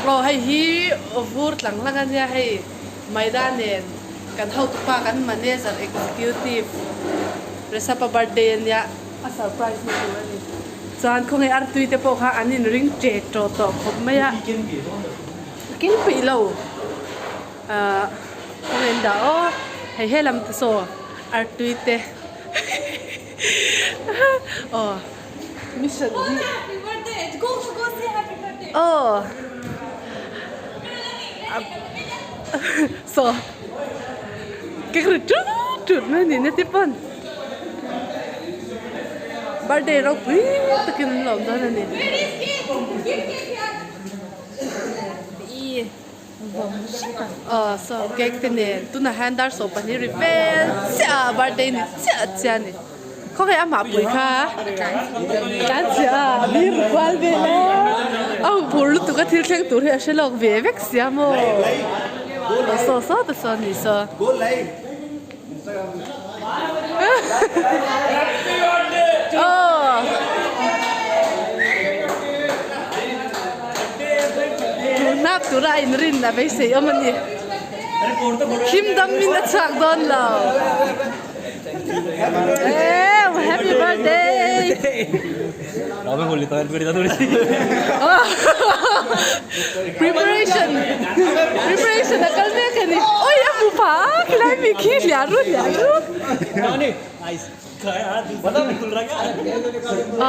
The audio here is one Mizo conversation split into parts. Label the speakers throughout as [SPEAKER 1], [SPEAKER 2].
[SPEAKER 1] Aw hei hi vur tlang hlang a nia hei Maida nen kan hotupa kan manager executive Resapa birthday a nia a surprise na tur a ni. Chuan khawnge artui te pawh kha an inring ṭe ṭawh tawh khawp mai a. Keng peih lo ahh khawnge an dah aw hei helam te saw artui te aw mission hi aw saw kek ri tut tut mai a ni na te pawn birthday ropui takin an lawm dawn a ni. Aw saw cake te nen tunah hian dar 12 ri vel chiah a birthday ni chiah chiah a ni khawnge amah pui kha tlan chiah a mi ru kual vel a a huphur lutuk a thil thleng tur hi a hre lawk ve vek sia maw aw saw saw te saw a ni saw. Hnap tura a inrin a beisei awm a ni. Him dam in a chhuak dawn lo. Happy birthday! Preparation preparation a kal mek a ni. Oi a hmu pha a khilai mi khi hliah ru hliah ru.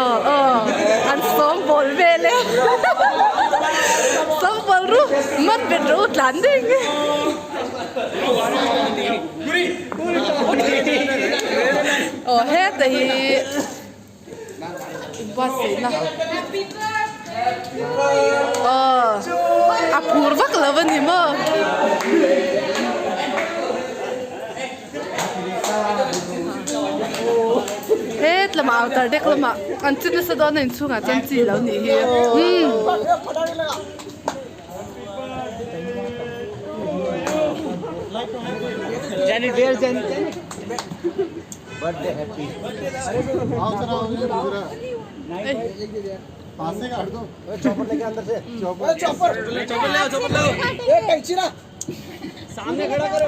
[SPEAKER 1] Aw aw an sawm bawl vel e. Sawm bawl ru man bet rawh u tlan ding. Aw heta hi. Inbuatsaihna aw a phur vak lo a ni maw het lamah outer deck lamah an chi nasa dawn a inchhungah chuan chi lo nih hi umm.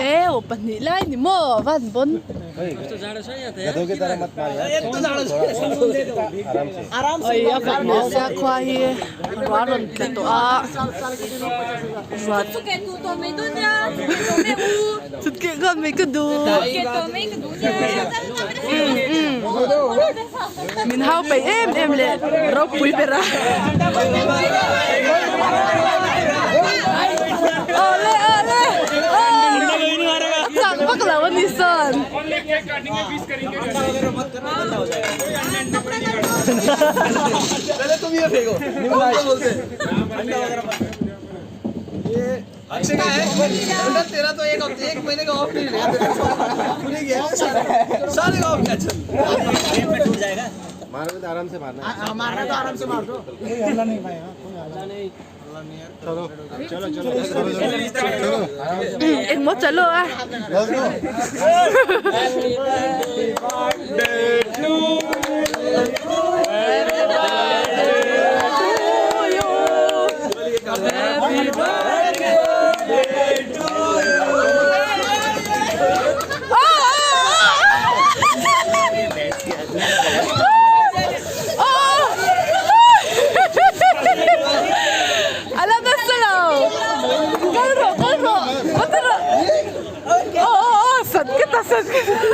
[SPEAKER 1] Eo pahnih lai ni maw van bawn. Oi a vak hmel sia khua hi ruah a rawn tla tawh a ruah chutke khan mai ka duh min hau peih em em leh ropui ber a awle awle a chak vak lo a ni sawn. Engmaw chalo a. A la nasa lo kal rawh kal rawh va ti rawh aw aw aw sat ka ta sat ka ta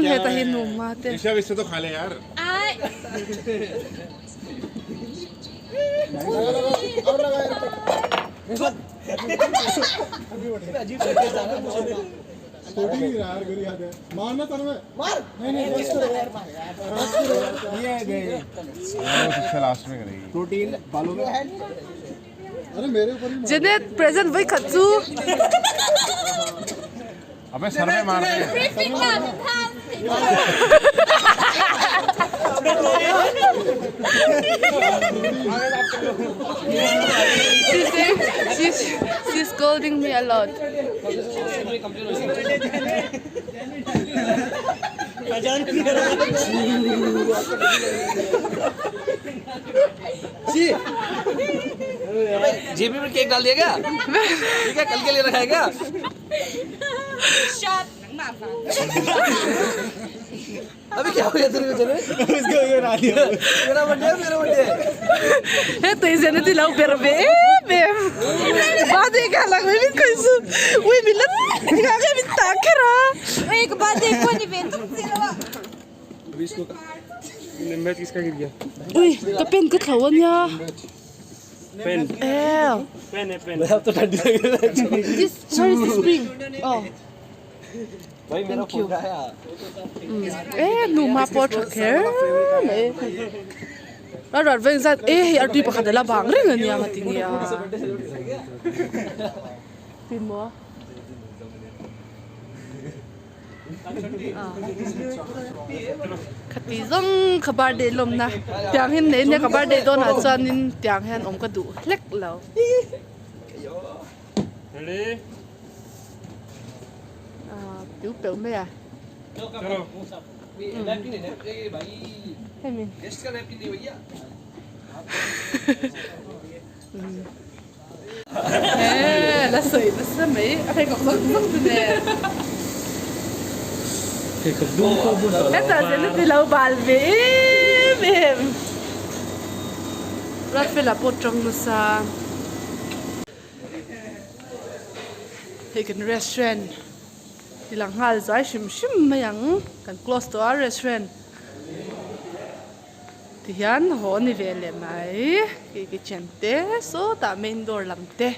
[SPEAKER 1] Heta hi numa te. Janet present vawi khat chu. She's she's she's scolding me a lot.
[SPEAKER 2] जेबी में cake डाल दिया क्या ठीक है कल के लिए रखा है क्या अभी क्या हो गया तेरे को चले
[SPEAKER 3] उसको ये बना दिया
[SPEAKER 2] मेरा बर्थडे है मेरा बर्थडे है
[SPEAKER 1] He tui zen ti lo ber ve em em. Birthday ka lang mai min khoi su. Ui min la nga nge min ta kher a.
[SPEAKER 4] Ui ka birthday pawh ni ve tuk si lo a.
[SPEAKER 3] अभी इसको मैच किसका गिर गया
[SPEAKER 1] Ui ka pen ka thlo ania.
[SPEAKER 3] Pen
[SPEAKER 1] Eh.
[SPEAKER 3] Pen है पेन
[SPEAKER 2] अब तो ठंडी लग रही है
[SPEAKER 1] This where is the spring? Oh.
[SPEAKER 2] भाई मेरा
[SPEAKER 1] Thank you.
[SPEAKER 2] Phone आया
[SPEAKER 1] Eh nu ma pawh tha kher mai. A ruat veng zat eh hei artui pakhat ala bang reng ania nga ti nge a. Tin maw? Khati zawng ka birthday lawmna tiang hian nei ania ka birthday dawnah chuanin tiang hian awm ka duh hlek lo.
[SPEAKER 3] Ready
[SPEAKER 1] Piu peuh mai a.
[SPEAKER 3] चलो
[SPEAKER 2] napkin है napkin भाई
[SPEAKER 1] Hemi.
[SPEAKER 2] Guest का napkin नहीं भैया
[SPEAKER 1] Eh la sawi nasa mai a pheikhawk zawng zawng chu nen.
[SPEAKER 3] Pheikhawk dum pawh bun tawh lo.
[SPEAKER 1] Hetah zen a ti lo bal ve em em. Ruatfela pawh tawng nasa. Hei kan restaurant ti lang nghal zai hrim hrim mai ang kan close tawh a restaurant ti hian haw a ni ve leh mai hei kitchen te sawtah main door lam te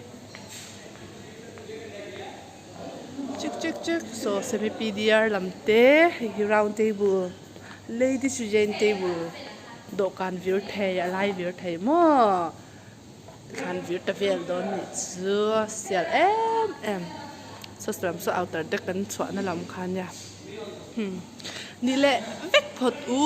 [SPEAKER 1] chik chik chik saw semi P D R lam te hei hi round table ladies gent table dawhkan vir thei a lai vir thei maw. Thlan vir ta vel dawn nih chu a sial em em saw lam saw outer deck kan chhuahna lam kha ania hmm ni leh vek phawt u.